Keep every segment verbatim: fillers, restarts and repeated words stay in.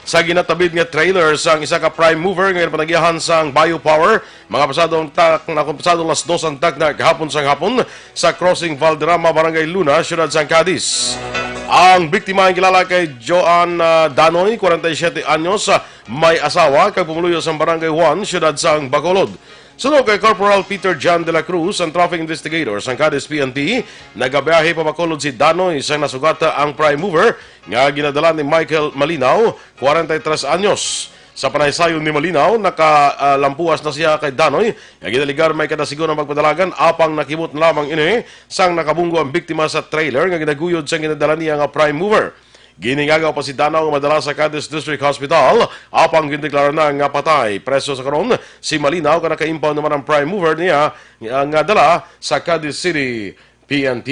sa ginatabid nga trailer sang isa ka prime mover nga ginapanagiahan sang Biopower, mga pasadong tak-, na kung pasadong las dos ang takna gahapon sang hapon sa Crossing Valderrama, Barangay Luna, Siyudad sang Cadiz. Ang biktima ang kilala kay Joan, ah, Danoy, kwarenta y siyete anyos, ah, may asawa, kag pumuluyo sang Barangay Juan, Siyudad sang Bacolod. Suno kay Corporal Peter John de la Cruz, ang traffic investigator sang Cadiz P N P, nagabiyahe pa Bacolod si Danoy sang nasugata ang prime mover nga ginadala ni Michael Malinaw, kwarenta y tres anyos. Sa panaysayon ni Malinaw, nakalampuas na siya kay Danoy nga ginaligar may kadasigon ang pagpadalagan, apang nakibot na lamang ini sang nakabunggo ang biktima sa trailer nga ginaguyod sang ginadala niya nga prime mover. Giningaga pa si Danaw nga madala sa Cadiz District Hospital, apang gindeklara na nga patay. Preso sa karon si Malinaw, kag nakaimpound naman ang prime mover niya nga, nga dala sa Cadiz City P N P.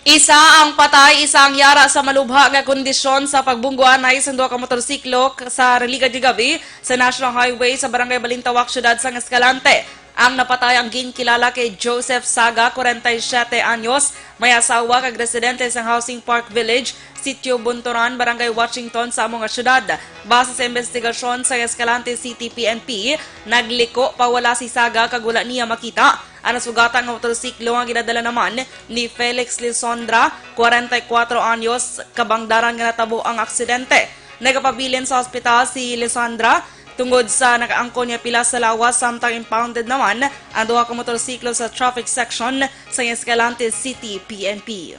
Isa ang patay, isa ang yara sa malubha nga kondisyon sa pagbungguanay sang duha ka motorsiklo sa Religad Gagabi sa National Highway sa Barangay Balintawak, Siyudad sang Escalante. Ang napatay ang ginkilala kay Joseph Saga, kwarenta y siyete anyos, may asawa kag residente sa Housing Park Village, Sitio Bunturan, Barangay Washington sa amo nga siyudad. Base sa investigasyon sa Escalante City P N P, nagliko pa wala si Saga kag wala niya makita. Ang nasugatan nga motorsiklo nga ginadala naman ni Felix Lisondra, kwarenta y kuwatro anyos, kabangdaran nga natabo ang aksidente. Nagapabilin sa ospital si Lisandra tungod sa nakaangkon nga pilas sa lawas, samtang impounded naman ang duha ka motorsiklo sa traffic section sa Escalante City P N P.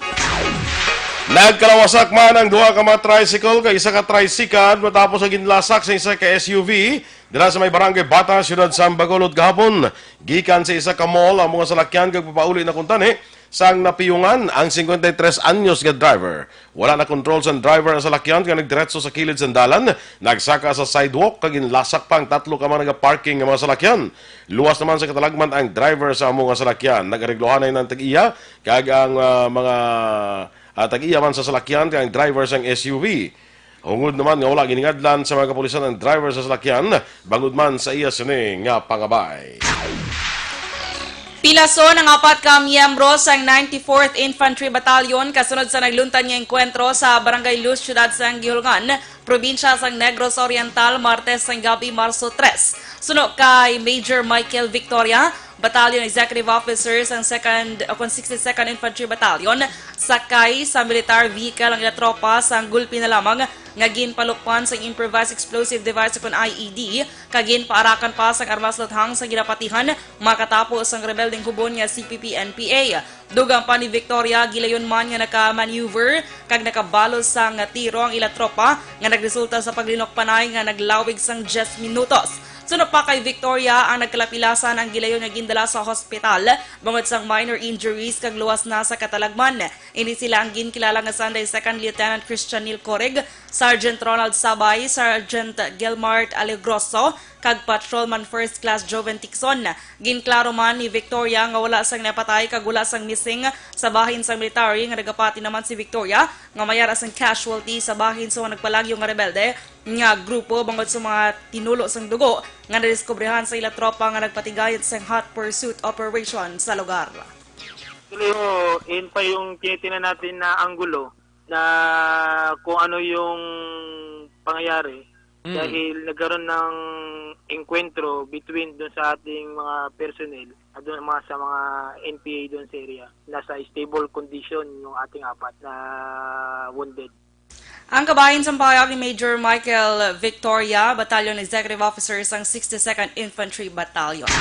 Nagkalawasak man ang duha ka mga tricycle kag isa ka tricycle matapos ang ginlasak sa isa ka S U V dira sa may Barangay Bata, Siyudad sa Bacolod gahapon. Gikan sa isa ka mall ang mga salakyan kag papauli na kuntani sang napiyungan ang singkwenta y tres anyos nga driver. Wala na kontrol sang driver ang salakyan nga nagdiretso sa kilid sang dalan, nagsaka sa sidewalk kag ginlasak pa ang tatlo ka mga nagaparking nga mga salakyan. Luwas naman sa katalagman ang driver sa amo nga salakyan. Nag-areglohanay ang tag-iya kag ang, ah, mga, ah, tag-iya man sa salakyan kag ang driver sang S U V. Hungod naman nga wala giningadlan sa mga kapulisan ang driver sa salakyan, bangod man sa iya sini nga pangabay. Pilason ang apat ka miyembro sang ninety-fourth Infantry Battalion kasunod sa nagluntad nga engkwentro sa Barangay Luz, Siyudad sang Guihulngan, probinsya sang Negros Oriental, Martes sang gabi, Marso tres. Suno kay Major Michael Victoria, Battalion Executive Officer sang second, o kon sixty-second Infantry Battalion, sakay sa militar vehicle ang ila tropa sang gulpi na lamang nga ginpalukpan sang improvised explosive device o kon I E D, kag ginpaarakan pa sang armas luthang sa ginapatihan makatapo sang rebeldeng hubon nga C P P N P A. Dugang pa ni Victoria, gilayon man nga naka-maneuver kag nakabalos sang tiro ang ila tropa nga nagresulta sa paglinok panay nga naglawig sang diyes minutos. Suno pa kay Victoria, ang nagkalapilasan ang gilayon nga gindala sa hospital bangod sang minor injuries kag luwas na sa katalagman. Ini sila ang ginkilala nga Sunday Second Lieutenant Christian Neil Corig, Sergeant Ronald Sabay, Sergeant Gilmart Alegroso, kag Patrolman First Class Joven Tixon. Ginklaro man ni Victoria nga wala sang napatay kag wala sang missing sa bahin sang military, nga nagapati naman si Victoria nga may ara sang casualty sa bahin sa mga nagpalagyo nga rebelde nga grupo bangod sa mga tinulo sang dugo nga nadiskobrehan sa ila tropa nga nagpatigayon sang hot pursuit operation sa lugar. Actually, oo, yun pa yung tinitingnan natin na anggulo na kung ano yung pangyayari. Mm. Dahil nagkaroon ng engkwentro between dun sa ating mga personnel at dun mga sa mga N P A dun sa area. Nasa stable condition yung ating apat na wounded. Ang kabahin sang pahayag ni Major Michael Victoria, Battalion Executive Officer sang sixty-second Infantry Battalion.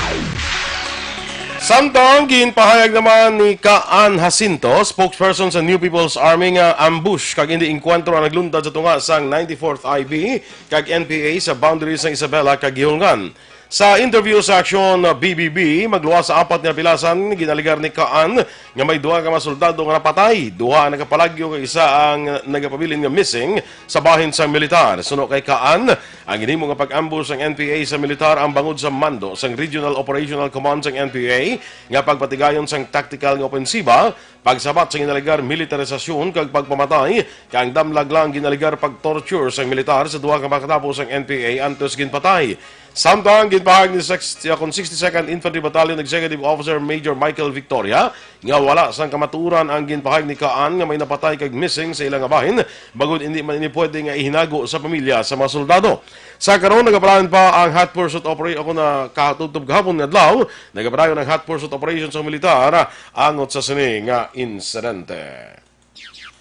Samtang ginpahayag naman ni Kaan Jacinto, spokesperson sa New People's Army, nga ambush kag indi engkwentro ang nagluntad sa tunga sang ninety-fourth I B kag N P A sa boundary sang Isabela kag Guihulngan. Sa interview sa Aksyon B B B, magluwas sa apat nga pilasan, ginaligar ni Kaan nga may duha ka mga soldado nga napatay, duha ang nagapalagyo kag isa ang nagapabilin nga missing sa bahin sang militar. Suno kay Kaan, ang ginhimo nga pag-ambush sang N P A sa militar ang bangod sa mando sang Regional Operational Command sang N P A nga pagpatigayon sang taktikal nga opensiba, pagsabat sa ginaligar militarisasyon kag pagpamatay, kag ang damlag lang ginaligar pag-torture sang militar sa duha ka makatapo sang N P A antes ginpatay. Samtang ginpahayag ni sixty, akon sixty-second Infantry Battalion Executive Officer Major Michael Victoria, nga wala sang kamatuoran ang ginpahayag ni Kaan nga may napatay kag missing sa ila nga bahin, bangod indi man ini pwede nga ihinago sa pamilya sa mga soldado. Sa karon, nagapadayon pa ang hot pursuit operation, ako na katubtob gahapon nga adlaw, nagapadayon ang hot pursuit operation sa militar angot sa sini nga insidente.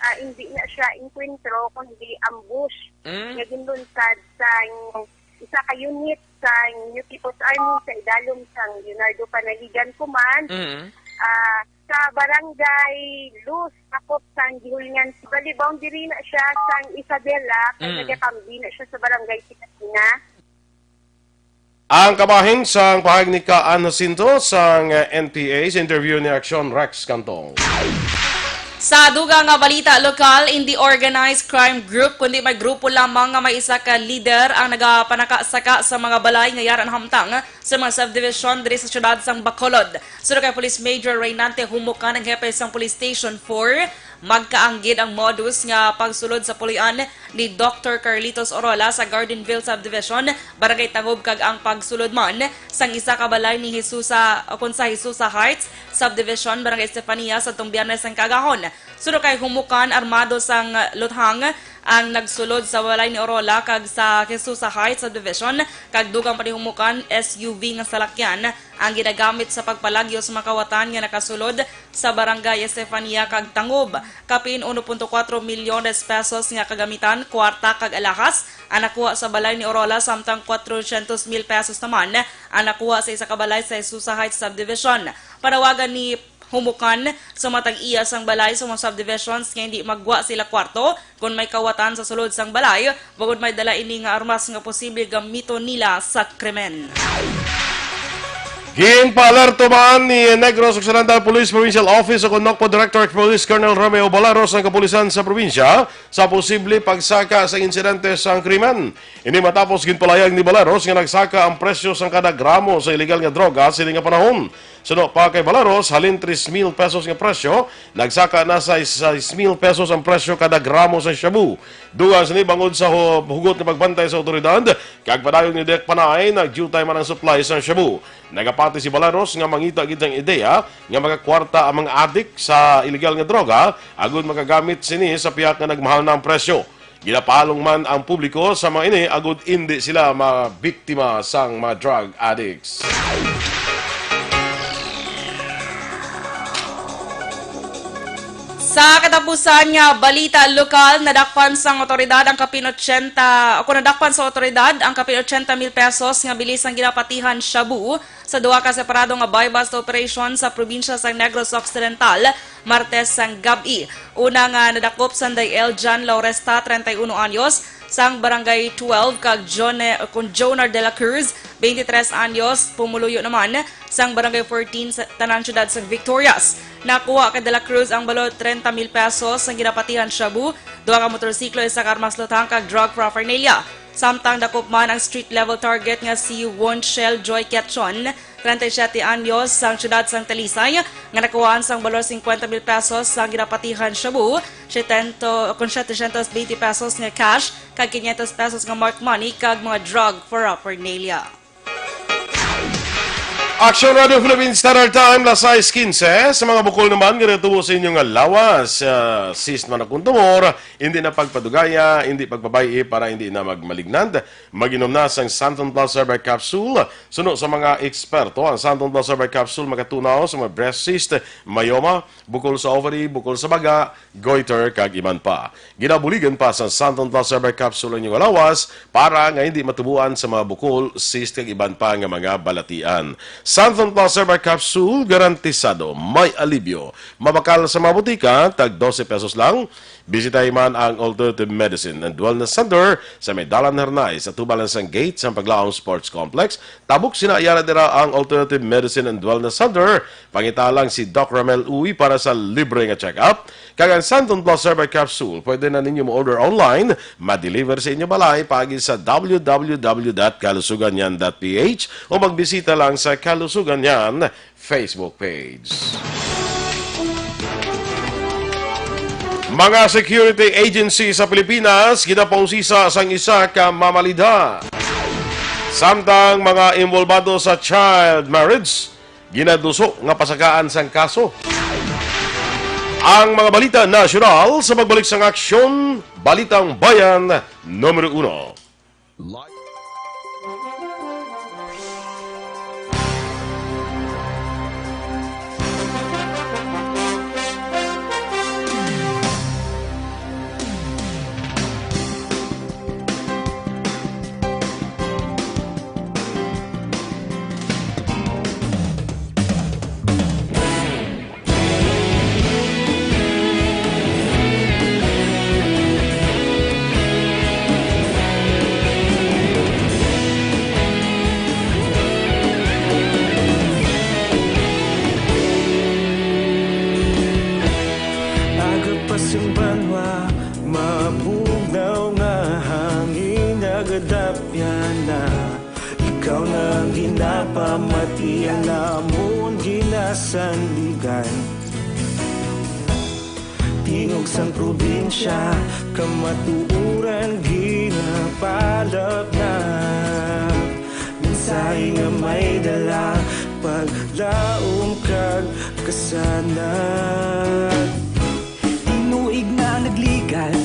Ah, hindi na siya inkwentro, kundi ambush Mm. nga ginlunsad sa isa ka unit sa New People's Army sa idalom sang Leonardo Panaligan Command. Mm. Ah, sa barangay Luz, sakop sang Gihulngan. Bali, boundary na siya sang Isabela, kay Mm. nagakambi na siya sa barangay Sinatina. Ang kabahin sang pahayag ni Kaan Jacinto sang N P A sa interview ni Action Rex Cantong. Sa dugang nga balita lokal, indi organized crime group, kundi may grupo lamang nga may isa ka lider ang nagapanakasaka sa mga balay nga yara nahamtang sa mga subdivision diri sa siyudad sang Bacolod. Suno kay Police Major Reynante Humukan, ang hepe sang Police Station four, magkaanggid ang modus nga pagsulod sa puloy-an ni Doctor Carlitos Orola sa Gardenville Subdivision, Barangay Tangob, kag ang pagsulod man sang isa ka balay ni Jesusa, o kon sa Jesusa Heights Subdivision, Barangay Estefania, sa tong Biyernes sang kaagahon. Suno kay Humukan, armado sang luthang ang nagsulod sa balay ni Orola kag sa Jesusa Heights Subdivision, kag dugang pa ni Humukan, S U V nga salakyan ang ginagamit sa pagpalagyo sa mga kawatan nga nakasulod sa Barangay Estefania kag Tangob. Kapin uno punto kuwatro milyones pesos nga kagamitan, kwarta kag alahas ang nakuha sa balay ni Orola, samtang kwatrocientos mil pesos naman ang nakuha sa isa ka balay sa Jesusa Heights Subdivision. Panawagan ni Humukan sa mga tag-iya sang balay sa mga subdivisions nga hindi maggwa sila kwarto kon may kawatan sa sulod sang balay, bangod may dala ini nga armas nga posible gamiton nila sa krimen. Ginpaalerto man ni Negros Occidental Police Provincial Office o kon NOCPO Director Police Colonel Romeo Balaros ang kapulisan sa probinsya sa posible pagsaka sa insidente sang krimen. Ini matapos ginpalayag ni Balaros nga nagsaka ang presyo sang kada gramo sa iligal nga droga sini nga panahon. Suno pa kay Balaros, halin tres mil pesos nga presyo, nagsaka na sa sais mil pesos ang presyo kada gramo sa shabu. Dugang sini, bangod sa hu-, hugot nga pagbantay sa awtoridad, kag padayon ni Direk Panay, nag-due time man ang supply sa shabu. Nagapati si Balaros nga mangita gid sang ideya nga magakwarta ang mga adik sa iligal nga droga agud makagamit sini sa pihak nga nagmahal na ang presyo. Ginapaalong man ang publiko sa mga ini agud indi sila mabiktima sang mga drug addicts. Sa katapusan nga balita lokal, nadakpan sang awtoridad ang kapin otsenta, o kung nadakpan sa awtoridad ang kapin otsenta mil pesos nga bili sang ginapatihan shabu sa duha ka separado nga buy-bust operation sa probinsya sa Negros Occidental, Martes sang gab-i. Una nga nadakop sanday Eljan Lauresta, treinta y uno anyos, sang Barangay twelve, kag Jone-, kun Jonar de la Cruz, twenty-tres anyos, pumuluyo naman, sang Barangay fourteen sa tanan siyudad sang Victorias. Nakuha kay de la Cruz ang balor treinta mil pesos sang ginapatihan shabu, duha ka motorsiklo, isa ka armas luthang, kag drug paraphernalia. Samtang dakop man ang street level target nga si Wonchel Joy Quezon, treinta y siete anyos, sang siyudad sang Talisay, nga nakuhaan sang balor cincuenta mil pesos sang ginapatihan shabu, setenta, kun setecientos veinte pesos nga cash, kag quinientos pesos nga marked money, kag mga drug paraphernalia. Action Radio Philippine Standard Time, las sais quince. Sa mga bukol naman nga natubo sa inyo nga lawas, ah, cyst man akong tumor, hindi na pagpadugaya, hindi pagpabay-i para hindi na magmalignant. Mag-inom na sang Santon Plus Herbal Capsule. Suno sa mga eksperto, ang Santon Plus Herbal Capsule makatunaw sa mga breast cyst, myoma, bukol sa ovary, bukol sa baga, goiter, kag iban pa. Ginabuligan pa sa Santon Plus Herbal Capsule ang inyong lawas para nga hindi matubuan sa mga bukol, cyst, kag iban pa nga mga balatian. Santon Plus Herbal Capsule, garantisado may alibyo. Mabakal sa mga butika, tag dose pesos lang. Bisitahi man ang Alternative Medicine and Wellness Center sa may Dalan Hernay, sa tubalan sang gate sang Paglaom Sports Complex. Tabok sina, yara dira ang Alternative Medicine and Wellness Center. Pangita lang si Doc Ramel Uy para sa libre nga check-up. Kag ang Santon Plus Herbal Capsule, pwede na ninyo mo-order online, ma-deliver sa inyo balay paagi sa w w w dot kalusuganyan dot p h o magbisita lang sa Kalusuganyan Facebook page. Mga security agency sa Pilipinas ginapausisa sang isa ka mamalidha. Samtang mga involbado sa child marriage, ginaduso nga pasakaan sang kaso. Ang mga balita nasyonal sa pagbalik sang aksyon, Balitang Bayan numero uno. Aga pa sing banwa, mabugnaw nga hangin, nagadapyan na. Ikaw na ang ginapamati, ang amon ginasandigan. Tingog sang probinsya, kamatuoran ginapalapnap. Mensahe nga may dala, paglaom kag kasanag. Tinuig na nagligan,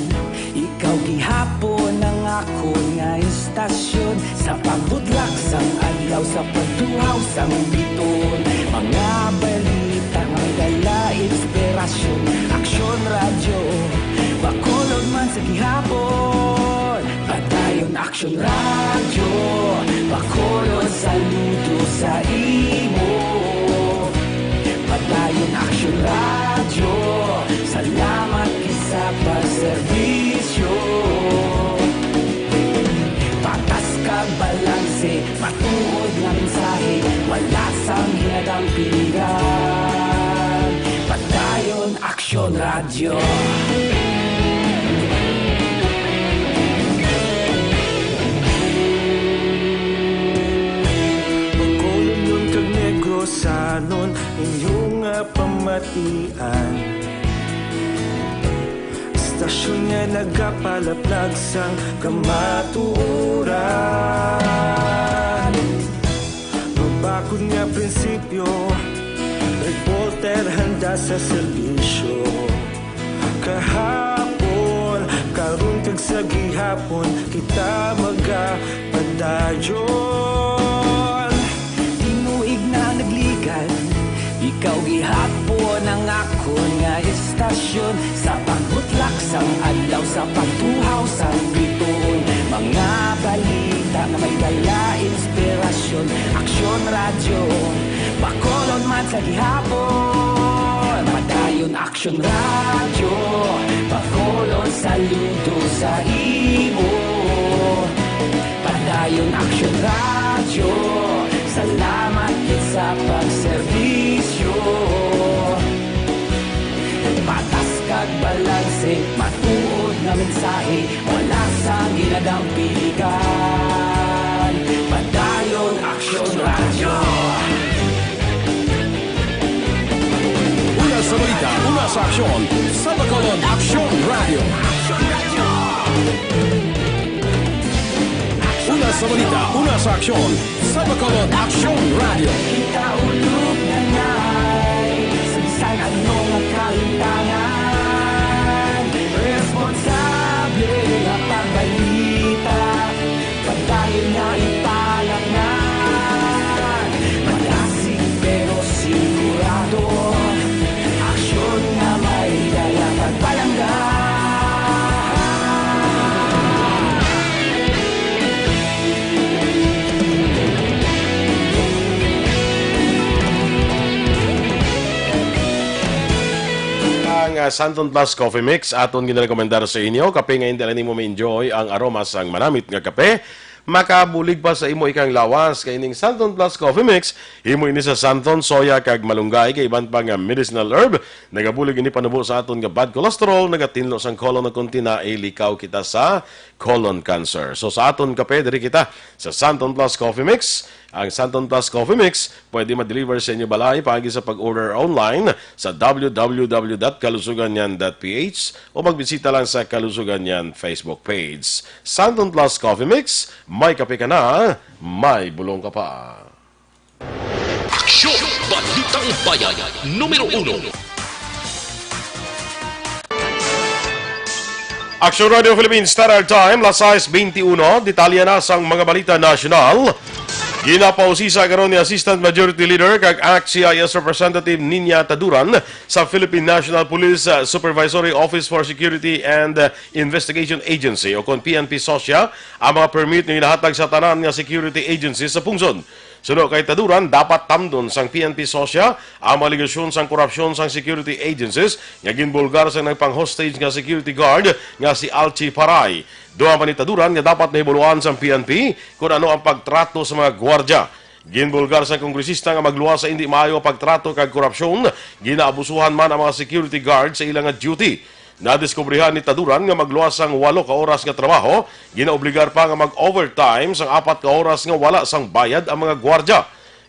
ikaw gihapon ang akon nga istasyon. Sa pagbutlak sang adlaw, sa pagtuhaw sang biton, mga balita nga may dala inspirasyon. Aksyon Radyo, Bacolod man sa gihapon. Padayon Aksyon Radyo, Bacolod, saludo sa imo. Padayon Aksyon Radyo, salamat gid sa pagserbisyo. Patas kag balanse, matuod nga mensahe, wala sang hinadang piligan. Padayon Aksyon Radyo. Bacolodnon kag Negrosanon, inyo nga pamatian. Istasyon nga nagapalaplag sang kamatuoran. Mabakod nga prinsipyo, reporter handa sa serbisyo. Kahapon, karon kag sa gihapon, kita magapadayon. Tinuig na nagligan, ikaw gihapon ang akon nga istasyon. Sa pagbutlak sang adlaw, sa pagtuhaw sang biton, mga balita nga may dala inspirasyon. Aksyon Radyo, Bacolod man sa gihapon. Padayon Aksyon Radyo, Bacolod, saludo sa imo. Padayon Aksyon Radyo, salamat gid sa pagserbisyo. Patas kag balanse, matuod nga mensahe, wala sang hinadang piligan. Padayon Aksyon Radyo. Una sa balita, una sa aksyon, sa Bacolod Aksyon Radyo. Una sa balita, una sa aksyon, sa Bacolod Aksyon Radyo. Kita ulog na ngay, sa bisan ano nga kalimtangan, responsable nga pagbalita, padayon nga ipalangnan. Madasig pero sigurado, aksyon nga may dala pagpalangga. Ang, ah, Santon Plus Coffee Mix aton ginarekomendar sa inyo. Kape nga hindi lang nimo ma-enjoy ang aroma sang manamit nga kape, makabulig pa sa imo ikang lawas. Kay ining Santon Plus Coffee Mix, himo ini sa santon, soya, kag malunggay, kag iban pa nga medicinal herb. Nagabulig ini panubo sa aton nga bad cholesterol, nagatinlo sang colon, nga konti na ilikaw kita sa colon cancer. So, sa aton kape, diri kita sa Santon Plus Coffee Mix. Ang Santon Plus Coffee Mix pwede ma-deliver sa inyo balay paagi sa pag-order online sa w w w dot kalusugan yan dot p h o magbisita lang sa Kalusugan Yan Facebook page. Santon Plus Coffee Mix, may kape ka na, may bulong ka pa. Aksyon! Balitang Bayan, numero uno. Action Radio Philippines Standard Time, las sais beintiuno. Detalye na sang mga balita nasyonal. Ginapausisa karon ni Assistant Majority Leader kag ACT-CIS Representative Niña Taduran sa Philippine National Police, uh, Supervisory Office for Security and, uh, Investigation Agency o kon P N P SOSYA ang mga permit nga ginahatag sa tanan nga security agency sa pungsod. Suno kay Taduran, dapat tamdon sang P N P SOSYA ang mga alegasyon sang korupsyon sang security agencies nga ginbulgar sang nagpang-hostage nga security guard nga si Alchi Paray. Duha pa ni Taduran nga dapat nahibaluan sang P N P kon ano ang pagtrato sa mga gwardya. Ginbulgar sang kongresista nga magluwas sa indi maayo nga pagtrato kag korupsyon, ginaabusuhan man ang mga security guard sa ila nga duty. Nadiskubrihan ni Taduran nga magluwas sang walo ka oras nga trabaho, ginaobligar pa nga mag-overtime sang apat ka oras nga wala sang bayad ang mga gwardya.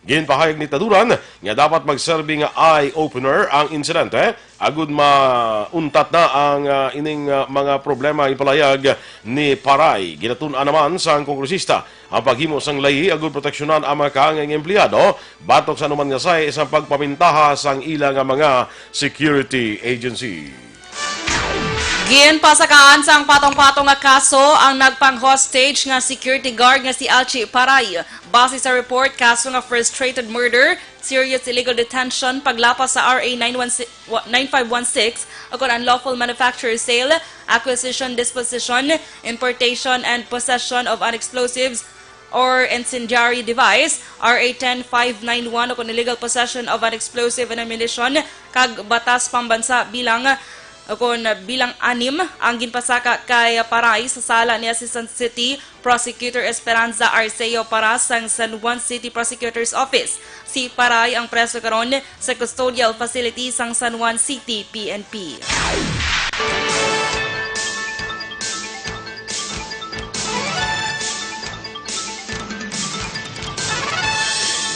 Ginpahayag ni Taduran nga dapat magserbi nga eye-opener ang insidente agud mauntat na ang, ah, ining, ah, mga problema. Ipalayag ni Paray, ginatun-an naman sang kongresista ang paghimo sang layi agud proteksyonan ang mga kaangay nga empleyado batok sa anuman nga sahi sang pagpamintaha sang ila nga mga security agency. Ginpasakaan sang patong-patong nga kaso ang nagpang-hostage nga security guard nga si Alchi Paray. Base sa report, kaso nga frustrated murder, serious illegal detention, paglapas sa R A nine one six, wa-, nine five one six, o kon unlawful manufacture, sale, acquisition, disposition, importation, and possession of an explosives or incendiary device, R A ten five nine one, o kon illegal possession of an explosive and ammunition, kag batas pambansa bilang, o kon bilang anim, ang ginpasaka kay Paray sa sala ni Assistant City Prosecutor Esperanza Arceo Paras sang San Juan City Prosecutor's Office. Si Paray ang preso karon sa custodial facility sang San Juan City P N P.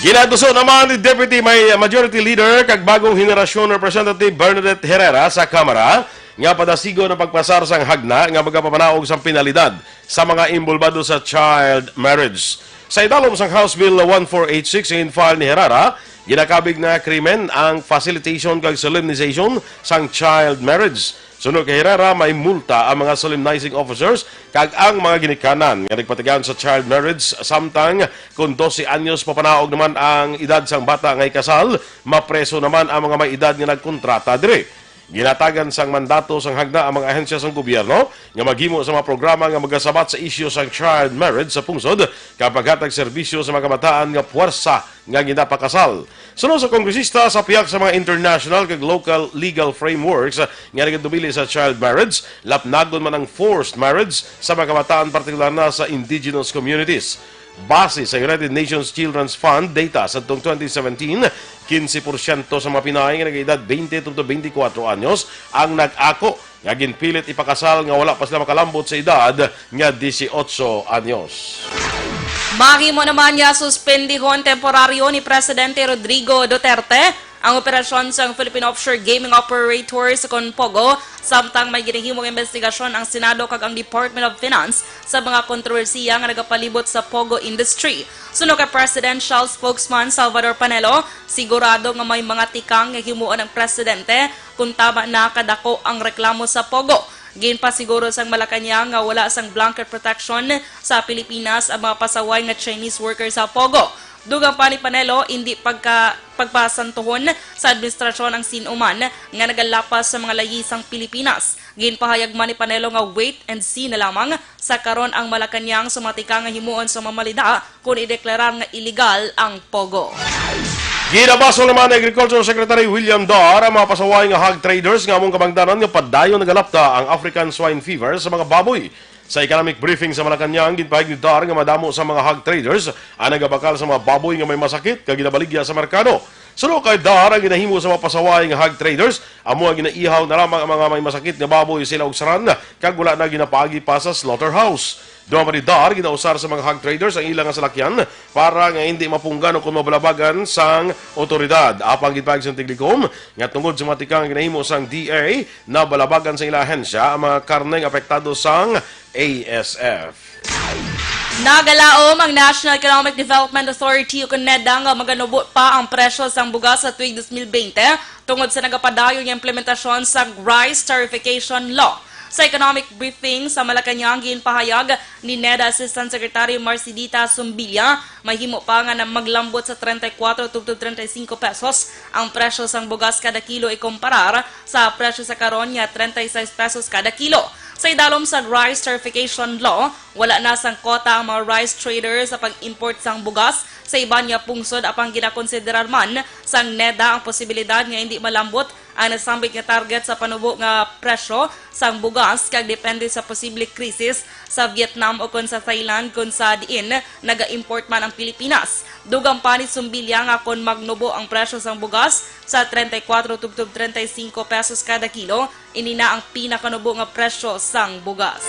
Ginatuso naman ni Deputy May Majority Leader kag Bagong Henerasyon Representative Bernadette Herrera sa Kamara nga padasigon ang pagpasar sang hagna nga magapamanaog sang penalidad sa mga inbolbado sa child marriage. Sa idalom sang House Bill one four eight six nga in-file ni Herrera, ginakabig na krimen ang facilitation kag solemnization sang child marriage. Suno kay Herrera, may multa ang mga solemnizing officers kag ang mga ginikanan nga nagpatigayon sa child marriage, samtang kon dose anyos papanaog naman ang edad sang bata nga ikasal, mapreso naman ang mga may edad nga nagkontrata diri. Ginatagan sang mandato sang hagna ang mga ahensya sang gobyerno nga maghimo sa mga programa nga magasabat sa isyu sang child marriage sa pungsod kag paghatag serbisyo sa mga kabataan nga puwersa nga ginapakasal. Suno sa kongresista, sa pihak sa mga international kag local legal frameworks nga nagadumili sa child marriage, lapnagon man ang forced marriage sa mga kabataan, partikular na sa indigenous communities. Base sa United Nations Children's Fund data sadtong twenty seventeen, quince porsyento sa mga Pinay nga nag-edad twenty tubtob twenty-kuwatro anyos ang nag-ako nga ginpilit ipakasal nga wala pa sila makalambot sa edad nga dieciocho anyos. Mahimo naman nga suspendihon temporaryo ni Presidente Rodrigo Duterte ang operasyon sang Philippine Offshore Gaming Operators kon POGO, samtang may ginahimong investigasyon ang Senado kag ang Department of Finance sa mga kontrobersiya nga nagapalibot sa POGO industry. Suno kay Presidential Spokesman Salvador Panelo, sigurado nga may mga tikang nga himuon ang presidente kon tama na kadako ang reklamo sa POGO. Ginpasiguro sang Malacañang nga wala sang blanket protection sa Pilipinas ang mga pasaway nga Chinese worker sa POGO. Dugang pa ni Panelo, indi pagka-, pagpasantuhon sa administrasyon ang sin-o man nga nagalapas sa mga layi sang Pilipinas. Ginpahayag man ni Panelo nga wait and see na lamang sa karon ang Malacañang sa mga tikang nga himuon sa mamalida kon ideklarar nga iligal ang POGO. Ginabasol naman ni Agriculture Secretary William Dar ang mga pasaway nga hog traders nga among kabangdanan nga padayon nagalapta ang African Swine Fever sa mga baboy. Sa economic briefing sa Malacañang, ginpahayag ni Dar nga madamo sa mga hog traders ang nagabakal sa mga baboy nga may masakit kag ginabaligya sa merkado. Suno kay Dar, ang ginahimo sa mga pasaway nga hog traders, amo ang ginaihaw na lamang ang mga may masakit nga baboy sa ila og saran, kag wala na ginapaagi pa sa slaughterhouse. Duha pa ni Dar, ginausar sa mga hog traders ang ila nga salakyan para nga hindi mapunggan o kon mabalabagan sang otoridad. Apang ginpahayag sang Tiglikom nga tungod sa mga tikang ginahimo sang D A, nabalabagan sa ila ahensya ang mga karneng apektado sang A S F. Nagalaom ang National Economic Development Authority o kon NEDA nga maganubo pa ang presyo sang bugas sa tuig dos mil bente tungod sa nagapadayon nga implementasyon sa Rice Tarification Law. Sa economic briefing sa Malacañang, ginpahayag ni NEDA Assistant Secretary Marcelita Sumbilla, mahimo pa nga na maglambot sa treinta y cuatro tubtob treinta y cinco pesos ang presyo sang bugas kada kilo ikumparar sa presyo sa karon nga treinta y seis pesos kada kilo. Sa idalom sa rice tarification law, wala na sang quota ang mga rice trader sa pag-import sang bugas sa iban nga pungsod, apang ginakonsiderar man sang NEDA ang posibilidad nga hindi malambot ang nasambit nga target sa panubo nga presyo sang bugas kag depende sa posible krisis sa Vietnam o kon sa Thailand, kon sa diin naga-import man ang Pilipinas. Dugang pa ni Sumbilla nga kon magnubo ang presyo sang bugas sa treinta y cuatro tubtob treinta y cinco pesos kada kilo, ini na ang pinakanubo nga presyo sang bugas.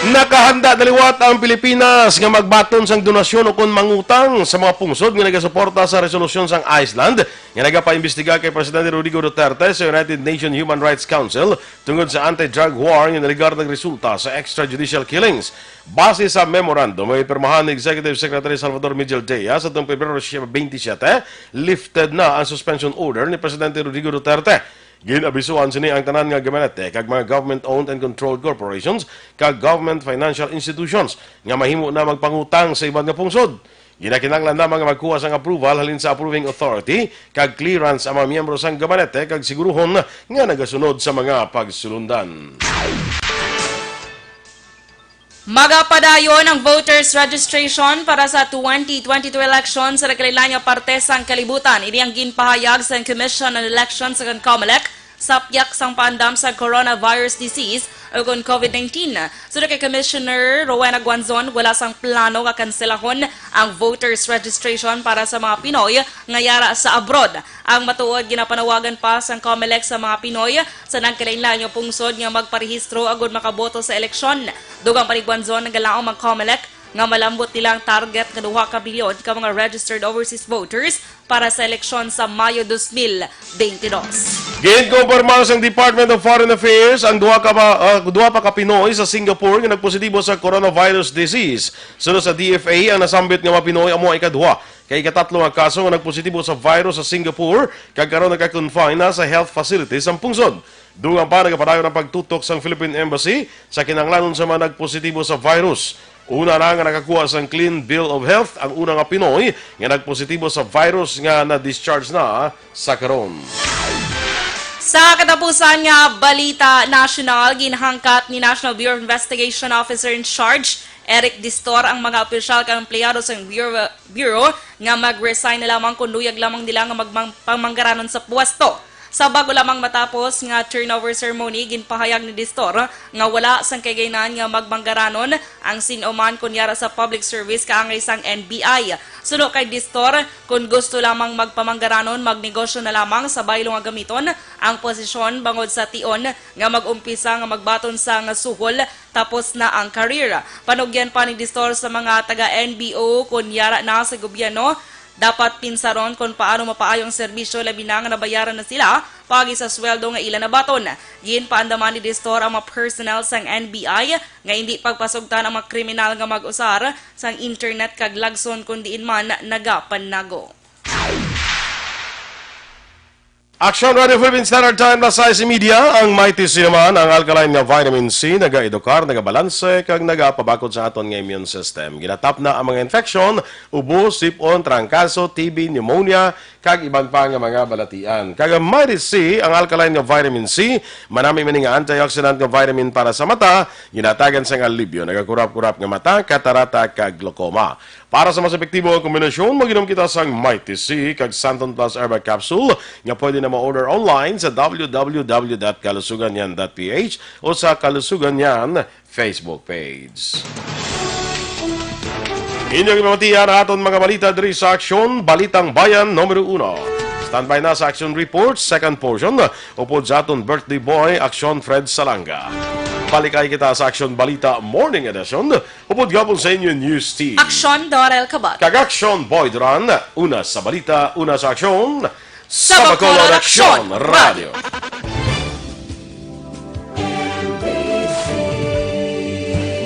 Nakahanda na liwat ang Pilipinas nga magbaton sang donasyon o kon mangutang sa mga pungsod nga nagasuporta sa resolusyon sang Iceland nga nagapaimbestiga kay Presidente Rodrigo Duterte sa United Nations Human Rights Council tungod sa anti-drug war nga niligar nagresulta sa extrajudicial killings. Base sa memorandum nga ipirmahan ni Executive Secretary Salvador Miguel Dia sa tuong Pebrero twenty-seven, lifted na ang suspension order ni Presidente Rodrigo Duterte. Gin-abisuhan sini ang tanan nga gabinete kag mga government-owned and controlled corporations kag government financial institutions nga mahimo na magpangutang sa iban nga pungsod. Ginakinahanglan lamang nga magkuha sang approval halin sa approving authority kag clearance ang mga miyembro sang gabinete kag siguruhon nga nagasunod sa mga pagsulundan. Magapadayon ang voters registration para sa twenty twenty-two election sa nagkalain-lain nga parte sang kalibutan. Ini ang ginpahayag sang Commission on Elections sa Comelec sa pihak sang paandam sa coronavirus disease o kon COVID nineteen. Suno kay Commissioner Rowena Guanzon, wala sang plano nga kanselahon ang voters registration para sa mga Pinoy nga yara sa abroad. Ang matuod, ginapanawagan pa sang Comelec sa mga Pinoy sa nagkalain-lain nga pungsod nga magparehistro agud makaboto sa eleksyon. Dugang pa ni Guanzon, nagalaom ang Comelec nga malambot nila ang target nga duha ka milyon ka mga registered overseas voters para sa eleksyon sa Mayo dos mil bente dos. Ginkumpirma sang Department of Foreign Affairs ang duha ka pa, ah, duha pa ka Pinoy sa Singapore nga nagpositibo sa coronavirus disease. Suno sa D F A, ang nasambit nga mga Pinoy amo ang ikaduha kag ikatatlo nga kaso nga nagpositibo sa virus sa Singapore, kag karon naka-confine na sa health facilities ang pungsod. Dugang pa, nagapadayon ang pagtutok sang Philippine Embassy sa kinahanglanon sa mga nagpositibo sa virus. Una na nga nakakuha sang clean bill of health ang una nga Pinoy nga nagpositibo sa virus nga na-discharge na sa karon. Sa katapusan nga balita nasyonal, ginhangkat ni National Bureau of Investigation Officer in Charge Eric Distor ang mga opisyal kag empleyado sa Bureau, Bureau nga mag-resign na lamang kon luyag lamang nila nga magmang-, pangmanggaranon sa pwesto. Sa bago lamang matapos nga turnover ceremony, ginpahayag ni Distor nga wala sang kahigayonan nga magmanggaranon ang sin-o man kon yara sa public service kaangay sang N B I. Suno kay Distor, kon gusto lamang magpamanggaranon, magnegosyo na lamang sa baylo nga gamiton ang posisyon bangod sa tion nga mag-umpisa nga magbaton sa nga suhol tapos na ang career. Panugyan pa ni Distor sa mga taga N B O kon yara na sa gobyerno, dapat pinsaron kon paano mapaayo ang serbisyo, labi na nga nabayaran na sila paagi sa sweldo nga ila nabaton. Ginpaandaman ni Distor ang mga personnel sang N B I nga indi pagpasugtan ang mga kriminal nga mag-usar sang internet kag lagson kon diin man nagapanago. Aksyon Radio Philippine Standard Time, alas sais y media. Ang Mighty C naman, ang alkaline nga vitamin C, nagaedukar, nagabalanse, kag nagapabakod sa aton nga immune system. Ginatapna ang mga infeksyon, ubo, sipon, trangkaso, T B, pneumonia, kag iban pa nga mga balatian. Kag ang Mighty C, ang alkaline nga vitamin C, manami man nga antioxidant nga vitamin para sa mata, ginatagan sang alibyo, nagakurap-kurap nga mata, katarata, kag glaucoma. Para sa mas epektibo nga kombinasyon, mag-inom kita sang Mighty C kag Santon Plus Herbal Capsule nga pwede na ma-order online sa w w w dot kalusugan yan dot p h o sa Kalusugan Yan Facebook page. Inyong ipamatian ang aton mga balita diri sa Aksyon, Balitang Bayan numero uno. Standby na sa Aksyon Report, second portion, upod sa aton birthday boy, Aksyon Fred Salanga. Balikay kita sa Aksyon Balita Morning Edition, upod gihapon sa inyo News Team. Aksyon, Dorel Cabot. Kag Aksyon, Boy Duran. Una sa balita, una sa aksyon. Sa Bacolod Aksyon Radio.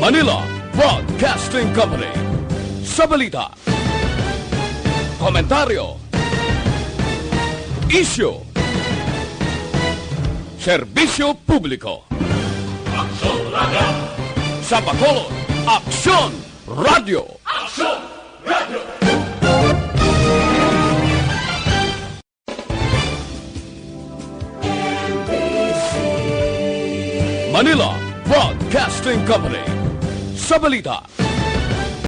Manila Broadcasting Company. Sa balita, komentaryo, isyu, serbisyo publiko. Sa Bacolod, Aksyon Radio. Manila Broadcasting Company. Sa balita,